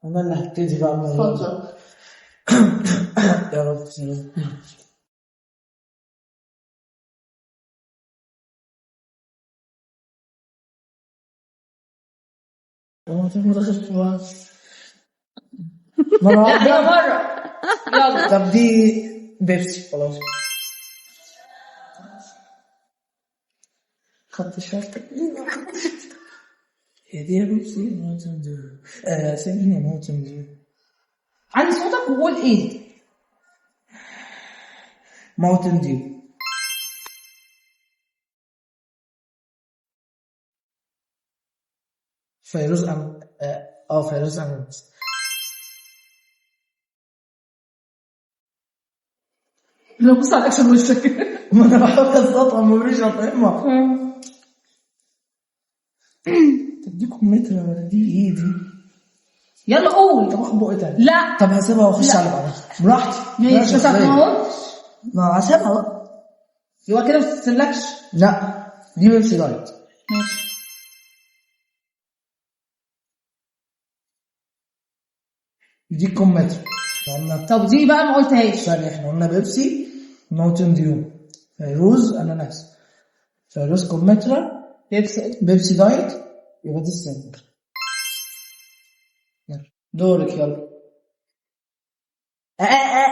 انا اللي هبتدي بقى المرة دي. اتفضل. يا رب يا رب. هو ده مدخل في بعض مرة لا هي واحدة. مرة. يلا. طب دي بيبسي خلاص. خدت شرطة. هي دي يا بيبسي Mountain Dew، سيبني Mountain Dew. علي صوتك وقول ايه. Mountain Dew. فيروز أم فيروز أم. لو بص على اكشن وشك. ما انا بحاول استطعم، مفيش اطعمة. طب دي كمثرى ولا دي ايه دي؟ يلا قول. طب اخد بق تاني. لا. طب هسيبها واخش لا. على بعضها براحتي. ماشي بس ما قلتش. ما هسيبها بقى. يبقى كده ما تستسلكش. لا دي بيبسي diet. ماشي. دي كمثرى. قلنا طب دي بقى ما قلتهاش. ثانية، احنا قلنا بيبسي Mountain Dew فيروز اناناس فيروز كمثرى بيبسي. بيبسي diet، يبقى دي السنة. يلا دورك يلا. آه.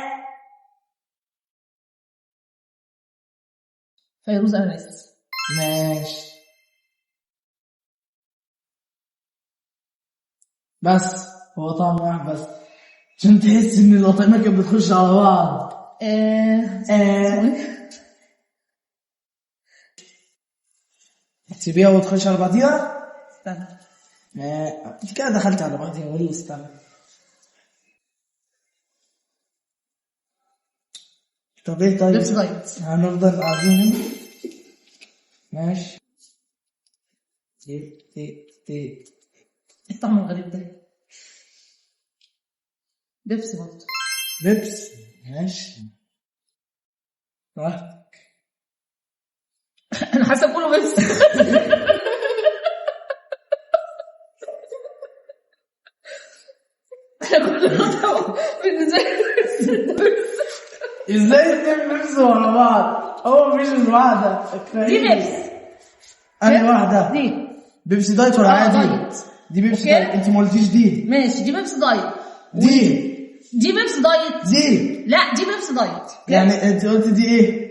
فيروز اناناس. ماشي بس هو طعم واحد بس عشان تحس ان الاطعمة كانت بتخش على بعض. اسمه ايه؟ تسيبيها وتخش على بعضيها؟ استنى. انت كده دخلت على بعضيها ولا استنى. طب ايه طيب؟ بيبسي diet. هنفضل قاعدين هنا. ماشي. تي تي تي. ايه الطعم الغريب ده؟ بيبسي برضه. بيبسي. ماشي براحتك. انا حاسه كله بيبسي. انا كله طعم بالنسبة لي بيبسي. ازاي اتنين بيبسي ورا بعض؟ هو مفيش غير واحدة. دي بيبسي. انا واحدة دي بيبسي diet ولا عادي؟ diet. دي بيبسي okay. diet، انت ما قلتيش دي. ماشي دي بيبسي diet. دي دي بيبسي diet. دي لا دي بيبسي diet. يعني انت قلت دي ايه؟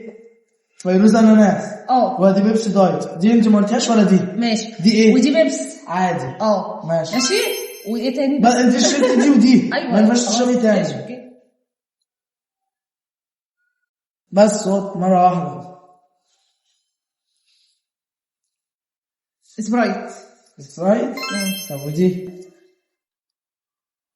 فيروز اناناس. ولا دي بيبسي diet؟ دي انت ما قلتيهاش ولا دي؟ ماشي. دي ايه؟ ودي بيبسي عادي. ماشي. ماشي. وايه تاني؟ بس انت شربتي دي ودي. ايوه ما ينفعش خلاص. تشربي ماشي، تاني. okay. بس صوت مرة واحدة. سبرايت. سبرايت؟ طب ودي؟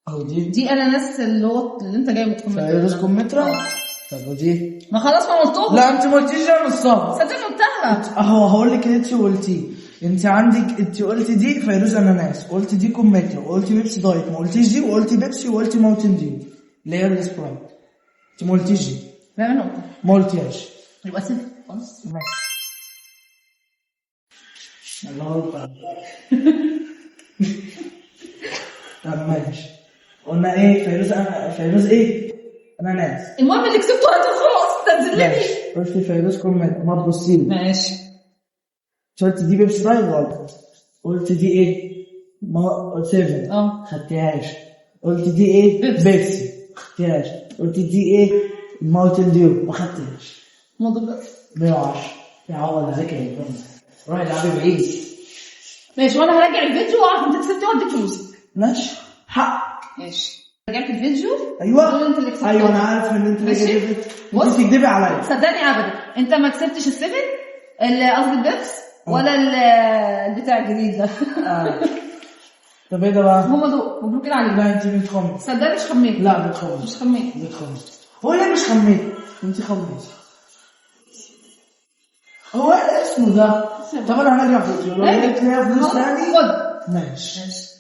او دي؟ دي اناناس اللي هو اللي انت جايبه كمثرى. فيروز كمثرى؟ طب ودي؟ ما خلاص ما قلتهم. لا انت ما قلتيش انا الصبر. صدقني قلتها. اهو هقول لك اللي انت قلتيه. انت عندك، انت قلتي دي فيروز اناناس، قلتي دي كمثرى، وقلتي بيبسي diet، ما قلتيش دي، وقلتي بيبسي، وقلتي Mountain Dew اللي هي السبرايت. انت ما قلتيش دي. لا انا قلتها. ما قلتيهاش. يبقى صفر خلاص. ماشي. الله اكبر. طب ماشي. قلنا ايه؟ فيروز فيروز ايه؟ اناناس. المهم اللي كسبته هاته خلاص تنزل. ماشي. قلت فيروز كمثرى، ما تبصيلي. ماشي. قلت دي بيبسي diet غلط. قلت دي ايه؟ ما 7. خدتهاش. قلت دي ايه؟ بيبسي. خدتهاش. قلت دي ايه؟ Mountain Dew ما خدتهاش. 110. يا عوض ذاكر يا فندم. روح العبي بعيد. ماشي وانا هراجع الفيديو واعرف انت كسبت ولا اديك فلوسك. ماشي حق. ماشي. رجعت الفيديو. ايوه انت اللي كسبت. ايوه انا عارف ان انت ماشي. بص تكدبي عليا. صدقني ابدا انت ما كسبتش ال Seven اللي قصدي البيبس ولا البتاع الجديد ده. طب ايه ده بقى؟ هما دول مبروكين عليك. لا انت بتخمي. صدقني مش خميت. لا بتخمي. مش خميت. بتخمي. هو ليه مش خميت؟ انت خميتي. هو ايه اسمه ده؟ طب انا هرجع فيديو لو لقيت ليا فلوس تاني. خد. ماشي. ماشي.